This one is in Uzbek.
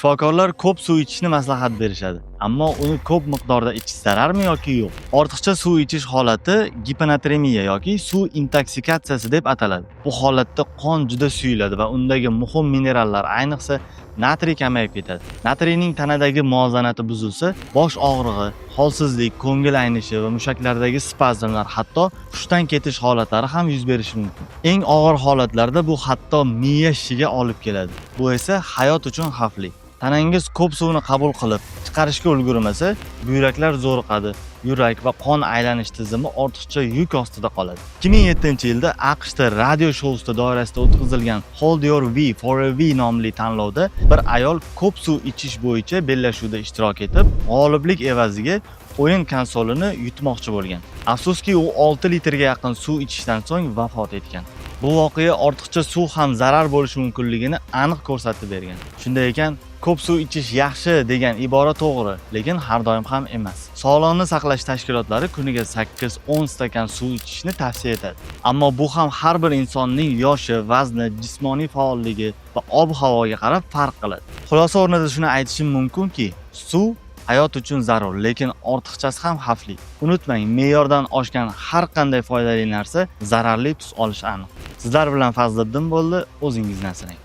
Shifokorlar ko'p suv ichishni maslahat berishadi, ammo uni ko'p miqdorda ichish zararmi yoki yo'q? Ortiqcha suv ichish holati giponatremiya yoki suv intoksikatsiyasi deb ataladi. Bu holatda qon juda suyuladi va undagi muhim minerallar, ayniqsa natriy kamayib ketadi. Natriyning tanadagi muvozanati buzilsa, bosh og'rig'i, holsizlik, ko'ngil aynishi va mushaklardagi spazmlar, hatto hushdan ketish holatlari ham yuz berishi mumkin. Eng og'ir holatlarda bu hatto miya shishiga olib keladi. Bu esa hayot uchun xavfli. Tanangiz ko'p suvni qabul qilib, chiqarishga ulgurmasa, buyraklar zo'riqadi, yurak va qon aylanish tizimi ortiqcha yuk ostida qoladi. 2007-yilda AQShda radio shousi doirasida o'tkazilgan Hold Your Wee for a Wii nomli tanlovda bir ayol ko'p suv ichish bo'yicha bellashuvda ishtirok etib, g'oliblik evaziga o'yin konsolini yutmoqchi bo'lgan. Afsuski, u 6 litrga yaqin suv ichishdan so'ng vafot etgan. Bu voqea ortiqcha suv ham zarar bo'lishi mumkinligini aniq ko'rsatib bergan. Shunday ekan, ko'p suv ichish yaxshi degan ibora to'g'ri, lekin har doim ham emas. Sog'liqni saqlash tashkilotlari kuniga 8-10 stakan suv ichishni tavsiya etadi. Ammo bu ham har bir insonning yoshi, vazni, jismoniy faolligi va ob-havoga qarab farq qiladi. Xulosa o'rnida shuni aytishim mumkinki, suv hayot uchun zarur, lekin ortiqchasi ham xavfli. Unutmang, me'yordan oshgan har qanday foydali narsa zararli tus olishi aniq. Sizlar bilan Fazliddin bo'ldi, o'zingizni asrang.